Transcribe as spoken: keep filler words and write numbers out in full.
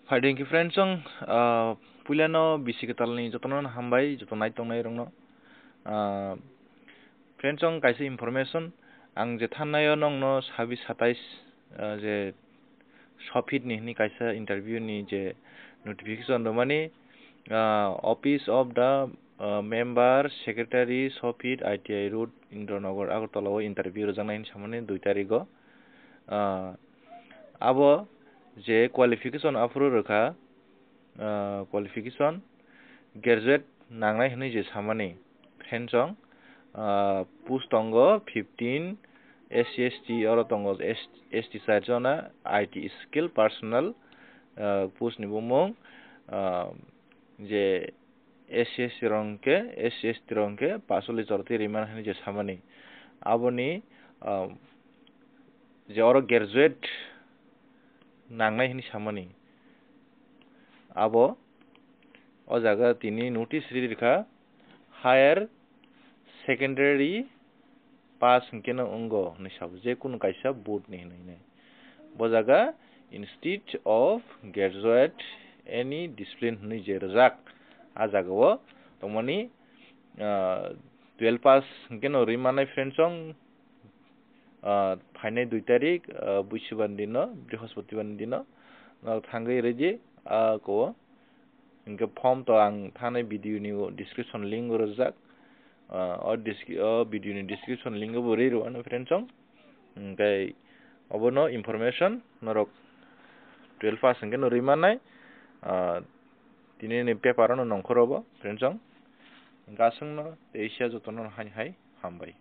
Phaidi hwnkhe friends chong, ah, puilano bisi kwtalni jotono hambai, joto nai tongnai rokno. Ah, friends chong kaisa information, ang je thannaio nongno sabis satais, ah, je Sopit ni hwnwi kaisa interview ni je notification rwmani, ah, Office of the, ah, Member Secretary, Sopit, I T I Road, Indranagar, Agartala o interview rwjaknai hwnwi samani dui tarigo. Ah, abo je qualification aphuru rwkha, ah, qualification graduate nangnai hwnwi je samani, friends chong, ah, post tongo fifteen, S C S T oro tongo S T char jona, I T skill personnel, ah, post ni bumung, ah, je S C S T rok hwnkhe, S C S T rok hwnkhe pasolwi chorotwi rimani hwnwi je samani. Aboni, ah, je oro graduate nangnai hwnwi samani. Abo o jaga tini notice ri rikha, higher secondary pass hwnkhe no wngo hwnwi sabo, je kunu kaisa board ni hwnwi hinwi. Bo jaga instead of graduate any discipline hwnwi je rwjak, a jaga o tongmani, ah, twelve pass hwnkhe no ri manai friends chong, ah, phainai dui tarik, ah, buisubani dino, brihospotibani dino, no thangwi rwdi, ah, ko. Hwnkhe form to ang thanai video ni description link o rwjak. Ah, o descri-, o video ni description link o bo ri rw ano friends chong. Hwnkhe obono information norok twelve pass hwnkhe no ri manai. Ah, tini ni paper ano nongkhor obo friends chong. Hwnkhe aswk no teisa jotono hai hai hambai.